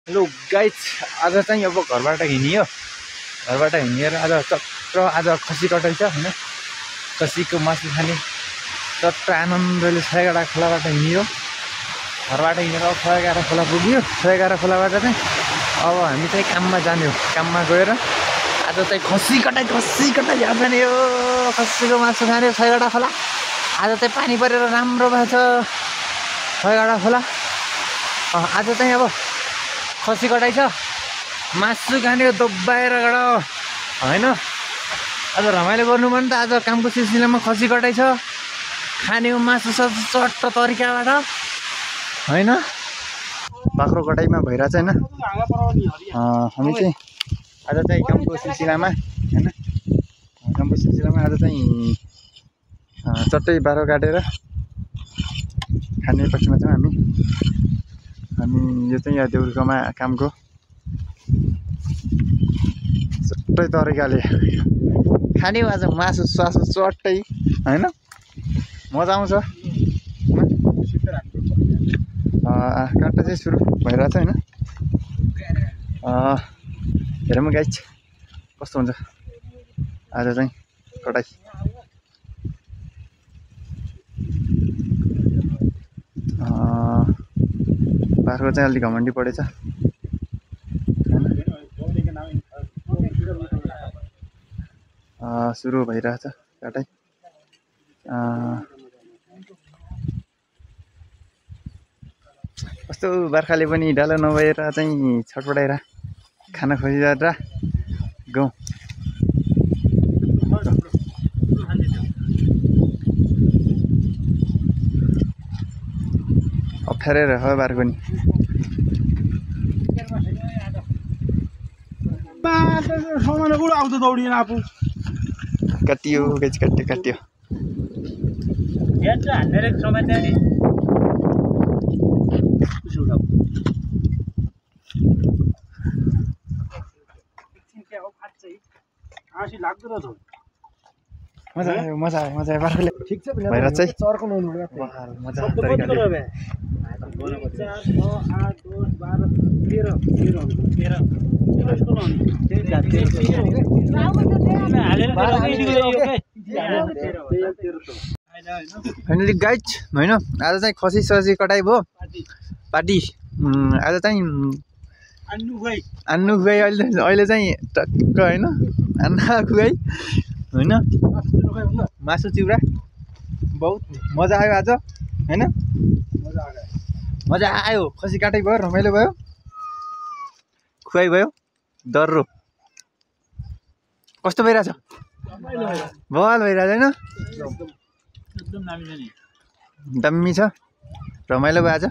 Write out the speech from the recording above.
Hello guys, आज चाहिँ अब घरबाट हिँडियो। घरबाट हिँडेर आज चक्र आज खसी कटाइ छ हैन। खसीको मासु खाने चट्ट आनन्दले सयगाडा खोलाबाट हिँडियो। घरबाट हिँडेर सयगाडा खोला पुग्यो। सयगाडा खोलाबाट चाहिँ अब हामी चाहिँ काममा जाने हो। काममा गएर आज चाहिँ खसी कटाइ जाने हो। खसीको मासु खाने सयगाडा खोला। आज चाहिँ पानी परेर राम्रो भएको छ सयगाडा खोला। आज चाहिँ अब खसी कटाइ छ, मासु खाने दब्बाएर गड हैन। आज रमाइलो गर्नु मन त आज कामको सिलसिलामा खसी कटाइ छ, खाने हो मासु चट्ट तरिकाबाट हैन। बाख्रो कटाइमा भइरहेछ हैन। हामी चाहिँ आज चाहिँ कामको सिलसिलामा हैन, कामको सिलसिलामा आज चाहिँ चट्टै बाख्रो काटेर खाने पक्षमा छौँ हामी। यो चाहिँ यहाँ देउरकोमा कामको चट्टै तरिकाले खाने हो आज मासु सासु चट्टै हैन। मजा आउँछ। काट्टा चाहिँ सुरु भइरहेछ हैन। हेरौँ गाइज कस्तो हुन्छ आज चाहिँ कटाइ। बाख्रो चाहिँ अलिक घमण्डी परेछ हैन। सुरु भइरहेछ काटाइ। कस्तो बर्खाले पनि डालो नभएर चाहिँ छटपटाएर खाना खोजिरहेर गाउँ। अप्ठ्यारै रह्यो बार्को नि। काटियो गाइज, काट्यो मजा आयो बार्कोले भइरहेछ है। मजा तरिकाले फाइनली गाइज होइन। आज चाहिँ खसी ससी कटाइ भयो पार्टी। आज चाहिँ अन्नु खुवाइ अहिले चाहिँ टक्क होइन। अन्ना खुवाइ होइन, मासु चिउरा बहुत मजा आयो आज होइन। मजा आयो, खसी काटै भयो, रमाइलो भयो, खुवाइ भयो, डर्रो कस्तो भइरहेछ? बवाल भइरहेछ होइन। दामी छ, रमाइलो भयो आज।